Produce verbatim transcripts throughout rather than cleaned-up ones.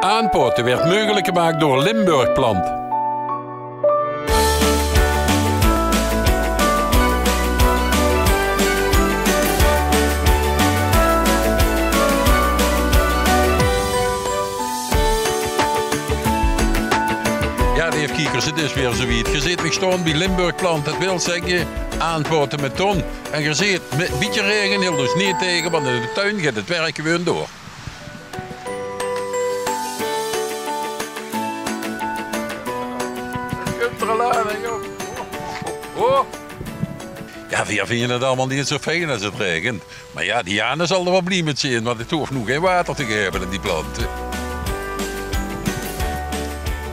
Aanpaote weurt meugelik gemaak door Limburg Plant. Jao, leef kiekers, 't is weer zoe wied. Geer zeet mich staon bie Limburg Plant. Dat wil zègke, aanpaote mit Ton. En geer zeet, mit bietje raege hilt ós neet taege, want in de tuin geit 't werk gewoon door. Kump d'r al aan, hè, jóng. Oh, oh. Jao, veer vinje 't allemaol neet zoe fijn es 't raegent. Mer jao, Diana zal d'r waal blie mit zeen, want 't hoof noe gein water te gaeve aan die plante.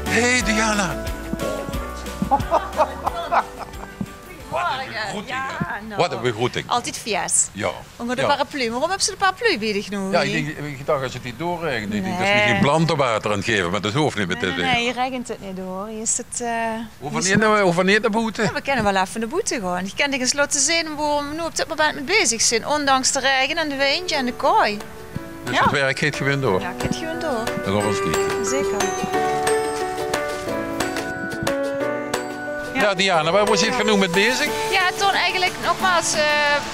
Hé, Diana. Goedemorgen. Wat 'n begroeting, hè? Jao, noe. Wat 'n begroeting. Altied fies. Jao. Ónger de paraplu. Waorom höbs se de paraplu bie dich noe? Jao, ich dink, ich dach, es 't hie doorraegent, ich dink, det is mesjien plante water aan 't gaeve, mer det hoof neet mit dit weer. Nae, nae, hie raegent 't neet door. Hie is 't, eh, hoof neet nao, hoof neet nao boete. Jao, veer kinne waal effe nao boete gaon. Ich kin dich ins laote zeen wo veer noe op dit moment mit bezig zeen. Óndanks de raege en de windj en de kooi. Dus 't werk geit gewoon door. Jao, 't geit gewoon door. Dan gaon v'r ins kieke. Zeker. Jao, Diana, wo zeet geer noe mit bezig? Jao, Ton, eigelik nogmaals, eh,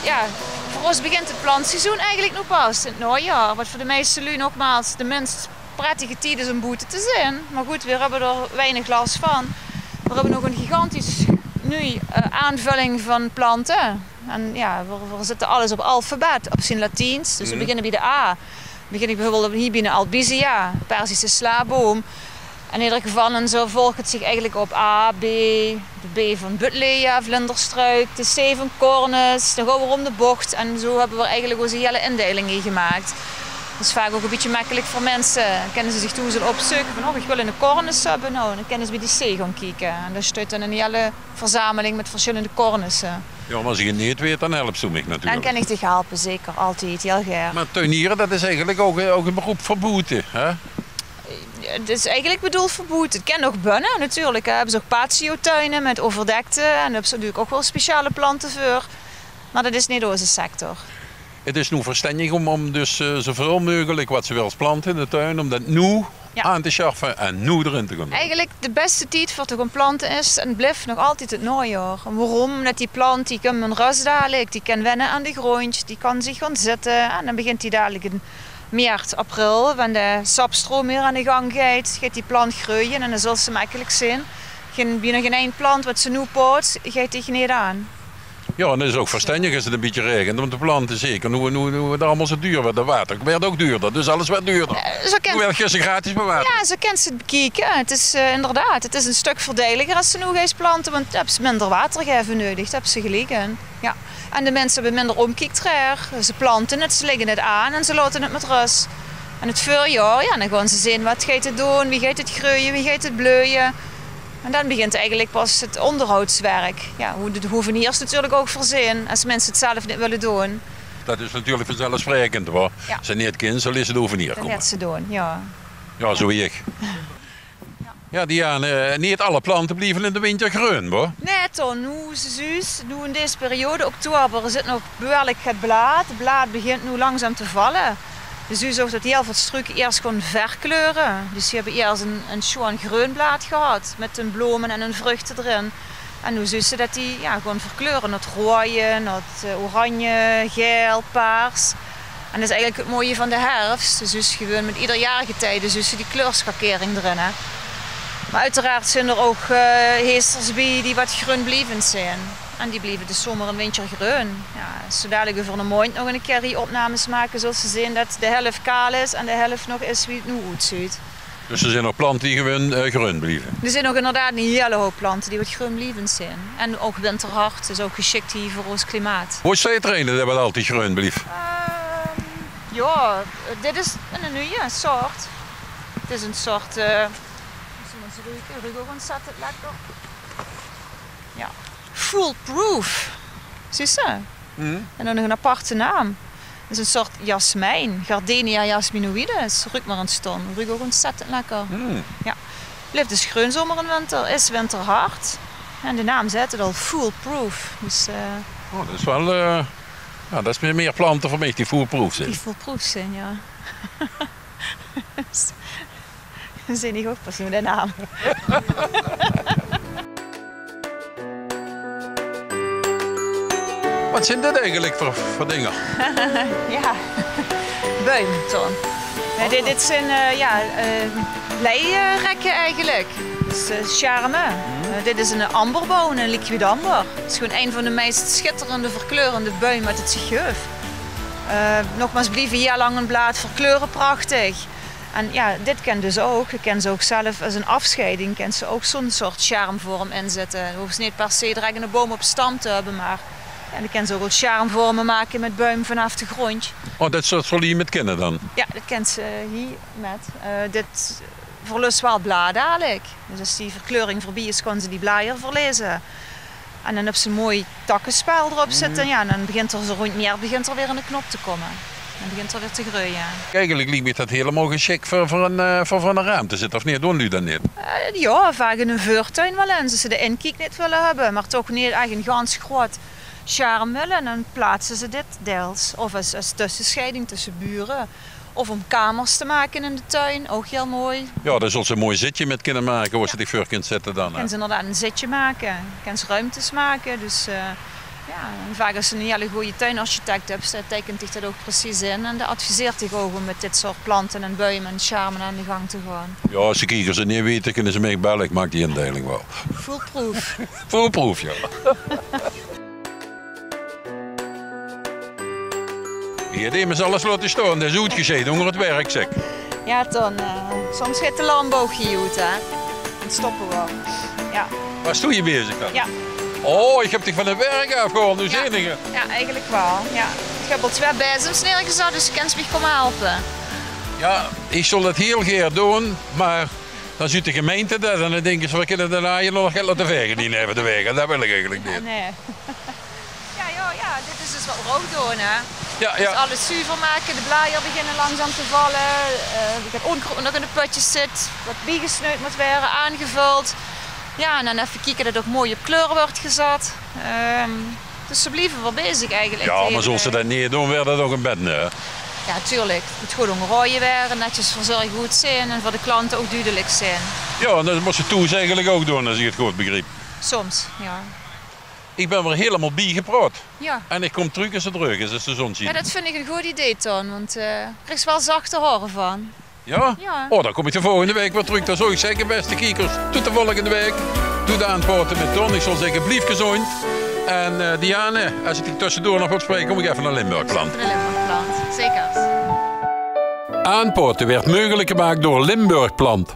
jao, veur ós begint 't plantseizoen eigelik noe pas in 't naojaor. Wat veur de meiste luuj nogmaals de mins prettige tied is óm boete te zeen. Mer good, veer höbbe d'r weinig las van. Veer höbbe nog ein gigantisch nuuj, eh, aanvölling van plante. En jao, veer, veer zitte alles op alfabet, op zien Latiens. Dus veer beginne bie de A. Begin ich bieveurbeeld hie bie 'n albizia, Perzische slaapboom. In eder geval, en zoe volg 't zich eigelik op. A, B, de B van buddleia, vlinderstruik, de C van cornus, dan gaon v'r óm de bocht. En zoe höbbe v'r eigelik ózze hiele indeiling hie gemaak. Det is vaak ouch e bietje mekkelik veur minse. Dan kinne ze zich thoes al opzeuke van: "Och, ich wil 'ne cornus höbbe." Noe, dan kinne ze bie die C gaon kieke. En dao steit dan 'n hiele verzameling mit versjillende cornusse. Jao, mer es ich 't neet weit, dan helps doe mich natuurlik. Dan kin ich dich helpe, zeker. Altied, hiel gaer. Mer tuiniere, det is eigelik ouch, ouch e beroep veur boete, hè? 't Is eigelik bedoeld veur boete. 't Kin ouch binne, natuurlik, hè. Höbbe ze ouch patiotuine mit euverdekte. En dao höbbe ze natuurlik ouch waal speciale plante veur. Mer det is neet ózze sector. 't Is noe verstenjig óm, óm dus, eh, zoeväöl meugelik wat se wils plante in de tuin, óm det noe aan te sjaffe en noe d'rin te gaon doon. Eigelik de bèste tied veur te gaon plante is en blief nog altied 't naojaor. En waorom? Ómdet die plant, die kump in rös dalik, die kin wenne aan de gróndj, die kin zich gaon zitte. En dan begint die dalik in maart, april, wen de sapstroom weer aan de gang geit, geit die plant greuje en dan zöls se mekkelik zeen, gein, bienao gein ein plant wat se noe paots, geit dich neet aan. Jao, en det is ouch verstenjig es 't e bietje raegent, want de plante, zeker noe, noe, noe 't allemaol zoe duur weurt. 't Water weurt ouch duurder, dus alles weurt duurder. Eh, zoe kins, noe weurt gisteren gratis bewater. Jao, zoe kins se 't bekieke. 't Is, eh, inderdaad, 't is e stök verdeiliger es se noe geis plante, want dan höbs se minder watergaeve neudig. Dao höbs se geliek in. Jao. En de minse höbbe minder ómkiektraeg. Ze plante 't, ze ligke 't aan en ze laote 't mit rös. En 't veurjaor, jao, dan gaon ze zeen wat geit 't doon, wie geit 't greuje, wie geit 't bleuie. En dan begint eigelik pas 't óngerhoudswerk. Jao, wie de hoveniers natuurlik ouch veurzeen, es minse 't zelf neet wille doon. Det is natuurlik vanzelfsprekend, wa. Jao. Es se 't neet kins, dan lees se de hovenier kómme. Dan lees se 't doon, jao. Jao, zoe wie ich. Jao, Diane, eh, neet alle plante blieve in de winter greun, wa. Nae, Ton, noe, zuus, noe in dees periode, oktober, zit nog behuuerlik get blaad. 't Blaad begint noe langzaam te valle. Dus zuus ouch det hiel väöl struke iers gaon verkleure. Dus die höbbe iers ein, ein sjoon greun blaad gehad mit hun blome en hun vruchte d'rin. En noe zuus se det die, jao, gaon verkleure nao 't roeje, nao 't, eh, oranje, gael, paars. En det is eigelik 't mooie van de herfs. Zuus gewoon mit ieder jaargetij, zuus se die kleursjakering d'rin, hè. Mer oeteraard zeen d'r ouch, eh, heesters bie die wat greunblievend zeen. En die blieve de zomer en winter greun. Jao, es zoe dalik euver 'ne maondj nog 'ne kier die opnames make, zöls se zeen det de helf kaal is en de helf nog is wie 't noe oetzuut. Dus d'r zeen nog plante die gewoon, eh, greun blieve? D'r zeen nog inderdaad 'ne hiele houp plante die wat greunblievend zeen. En ouch winterhard, is ouch gesjik hie veur ós klimaat. Wo steit d'r eine dae wat altied greun blief? Ehm, jao, dit is 'ne nuje soort. 't Is 'n soort, eh, ins ruke, ruuk ouch ontzettend lekker. Jao. Foolproof. Zuus se? En dan nog 'n aparte naam. 't Is 'n soort jasmijn, Gardenia jasminoïdes. Ruuk mer ins, Ton. Ruuk ouch ontzettend lekker. Jao. Blief dus greun zomer en winter, is winterhard. En de naam zaet 't al, foolproof. Dus, eh, oh, det is waal, eh, jao, det is weer mieë plante veur mich die foolproof zeen. Die foolproof zeen, jao. Zeen ich ouch pas noe de naam. Wat zeen dit eigelik veur, veur dinger? Jao, buim, Ton. Jao, dit, dit zeen, eh, jao, eh, lei, eh, rekke eigelik. Dus, eh, sjerme. Eh, dit is 'ne amberboum, 'ne liquidamber. 't Is gewoen ein vaan de meis sjitterende, verkleurende buim wat 't ziech geuf. Eh, nogmaals, blieve hiel laank in blaad, verkleure prachtig. En jao, dit kin dus ouch. Doe kins ouch zelf es 'n aofsjeiding, kins doe ouch zoe'n soort sjermvorm inzètte. Doe hoofs neet per se direk 'ne boum op stam te höbbe, meh jao, doe kins ouch al sjermvorme make mèt buim vaanaof de grond. Oh, dat zouws te hei mèt kinne daan? Jao, dat kins te hei mèt. Eh, dit verlös wel blaad dalik. Dus es die verkleuring veurbie is, kins te die blajer verleze. En daan höbs te e mooi takkespel drop zitte. Jao, en daan begint 'r zoe roond mei, begint 'r weer in de knop te koume. Daan begint 'r weer te greuje. Eigelik liek miech dat hielemaol gesjik veur, veur 'n, eh, veur, veur 'n raam te zitte, of neet? Doen luuj dat neet? Eh, jao, vaak in 'ne veurtuin wel ins. Es ze de inkiek neet wèlle höbbe, meh toch neet ech 'n gans groet sjerm wèlle, daan plaatse ze dit deils. Of es, es tössesjeiding tösse bure. Of um kamers te make in de tuin, ouch hiel mooi. Jao, dao zouws te e mooi zitje mèt kinne make, wo ze diech veur kins zitte daan, hè? Kins te inderdaad e zitje make, kins te ruimtes make. Dus, eh, jao, en vaak es te 'nen hiele gooje tuinarchitect höbs, dee teikent diech dat ouch percies in. En dee adviseert diech ouch um mèt dit soort plante en buim en sjerme aon de gaank te goon. Jao, es de kiekers 't neet weite, kinne ze miech belle, ich maak die indeiling wel. Foolproof. Foolproof, jao. Hei höbbe ze alles laote stoon. Dat is oetgesjeid, ónger 't werk, zèk. Jao, Ton, eh, soms geit de landbouw hei oet, hè. Daan stoppe v'r. Jao. Waors doe hei bezig daan? Jao. Oh, ich höb dich vaan 't werk aofgehaold, noe zeen ich 't. Jao, eigelik wel, jao. Ich höb al twie bezems neergezat, dus doe kins miech kómme helpe. Jao, ich zouw dat hiel gaer doen, meh daan zuut de gemeinte dat en daan dinke ze, v'r kinne de naaie nog get laote vege hei neve de waeg. En dat wèl ich eigelik neet. Nein. Jao, jao, jao, dit is dus wat v'r ouch doen, hè. Jao, jao. Dus alles zuver make, de blajer beginne langzaam te valle, eh, 't onkroed nog in de pötjes zit, wat biegesneud mót waere, aongevöld. Jao, en daan eve kieke tot 't ouch mooi op kleur weurt gezat. Ehm, dus zoe blieve v'r bezig eigelik. Jao, meh zouws te dat neet doen, weurt dat ouch 'n bende, hè? Jao, natuurlik. 't Mót good óngerhaoje waere, netsjes verzörg, good zeen en veur de klante ouch dudelik zeen. Jao, en dat mós te thoes eigelik ouch doen, es ich 't good begriep. Soms, jao. Ich bin weer hielemaol biegepraot. Jao. En ich kom trök es 't dreug is, es de zon sjient. Jao, dat vin ich e good idee, Ton, want, eh, dao kriegs te wel zachte haore van. Jao? Jao. Oh, daan kom ich de volgende waek weer trök. Daan zouw ich zègke, bèste kiekers, tot de volgende waek. Doot Aanpaote mèt Ton. Ich zouw zègke, blief gezónd. En, eh, Diane, es ich dich tössedoor nog wil spraeke, kom ich eve nao Limburg Plant. Nao Limburg Plant, zeker. Aanpaote weurt meugelik gemaak door Limburg Plant.